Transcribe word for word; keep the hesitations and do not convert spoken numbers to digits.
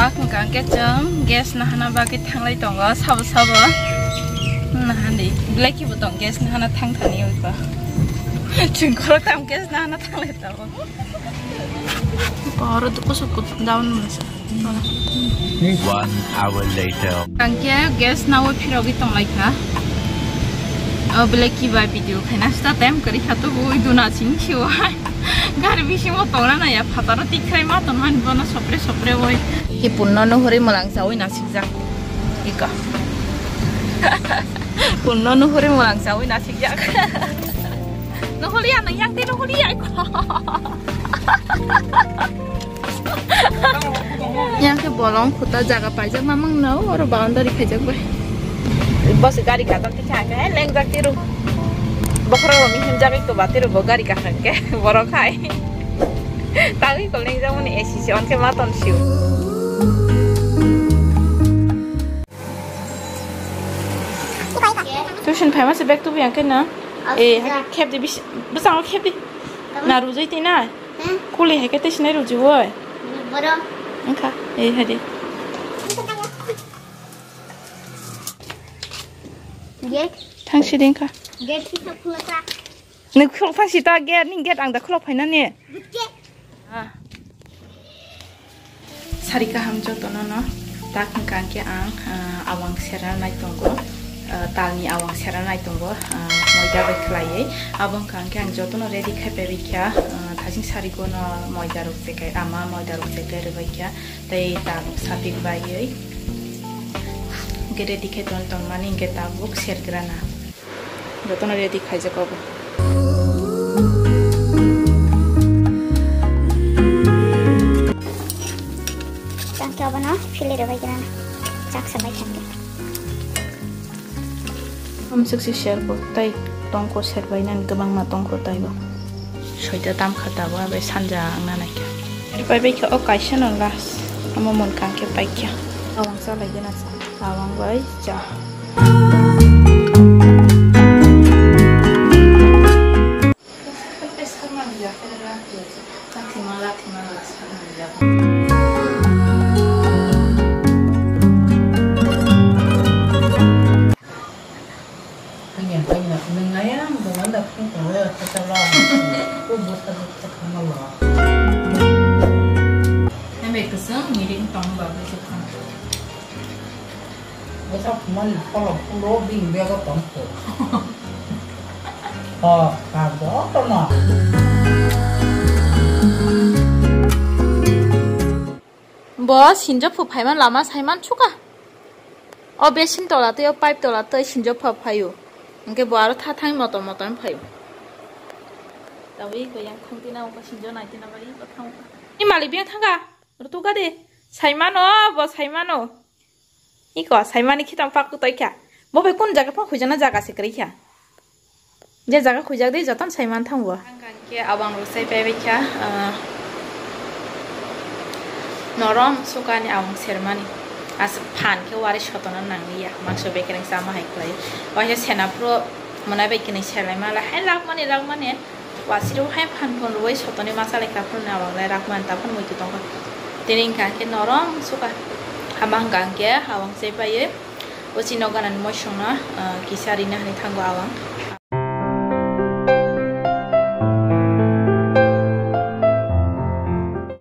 Hwnkha hwnkhe chwng gas nahana bagwi thanglai tongo sabo sabo. Nahani belai khebo tong gas nahana thang thani wngkha. Chwng khoroktham gas nahana thanglai tongo. Oro duku suku down masa. One hour later. Hwnkhe gas nawi phirogwi tonglaikha. O belai kiba video khaina start time kwrwi kha tubu ui duna sing khiwai. Gari bisingo tongna naya phataro tikkhrai ma tongmani bono sopre sopre oi. Hi punno nuhuri mwlang chawi nasikjak. Ika. Punno nuhuri mwlang chawi nasikjak. Nuhuliya nang yang te nuhuliya iko. Yang ke bolong khuta jaga paijak mamang no oro boundary khaijak bai. Bos gari kadam tikha ke lengjak tiru. Bokhorok rok ni himjagwi kwba tei rw bo gari kaham khe borok hai. Tagwi kol neng jamani A C C on khe ma ton siu. Tuition phaima se bag tubu yang khe na. Eh, khep di bis, bwskango khep di. Na rujui twi na. Kuli hai khe tei sinai ruji woi. Boro. Wngkha, eh, hai di. Gate. Thang si di wngkha. Gate kisa khulasa. Nwng khulok thang si ta gate, ni gate ang da khulok phaina ni. Gate. Ah. Sari kaham jotono no. Tak wngkha hwnkhe ang, ah, awang sera nai tongo. Ah, talni awang sera nai tongo. Ah, moida bai khlaiwi. Abo wngkha hwnkhe ang jotono ready khai pai rikha. Ah, thasing sari gono moida rok chekai, ama moida rok chekai rwbai kha. Tei tabuk sapik baiwi. Hwnkhe ready khe ton tongmani hwnkhe tabuk sergrana. Jotono ready khaijak obo. Tangkhe obono philirwbai gwnang. Chak sabai thangkhe. Amsuk si serbo tai tongkho serbai nang kwbangma tongkho taibo. Soita tamkha tabuk abai sanja wngna naikha. Pai bai khe o kaisa no last. Omo munkang khe paikha. Awang chalai gana sa. Awang bai cha. Hembe kwswng mirik tong bagwi se thang. Bwsa phumani pholok phulo bini bego tongkho. Oh, kagotono. Bo sinjo phu phaima lama saiman suka. O basin tola tei o pipe tola tei sinjo phu phaio. Hwnkhe bo aro tha thang motom motom phaio. Tawi ko yang khungtina o sinjo naitina bai bo thang. Ni malik bia thanga. Rutuka de. Saimano, bo saimano. Iko, saimani khitam pak kutoikha. Bo bai kun jaga phang khuijana jaga se kwrwi kha. Je jaga khuijak de joton saiman thang bo. Ang khe awang rok sai pai bai kha, ah, norom sukani awang sermani. As phan khe wari sotona nangliya. Mangso bekereng sama hai kwlai. Waisa sena pro monai bai kini selai mala hai lak mani lak mani. Wasiro hai phan phan rwui sotoni masa lai kaphuru na awang lai rak man ta phan muitu tongkha. Tini hwnkha khe norom suka. Hama hwnkha khe awang chai paiwi. O chini nok ganani moisongno, ah, kisa rina hinwi thango awang.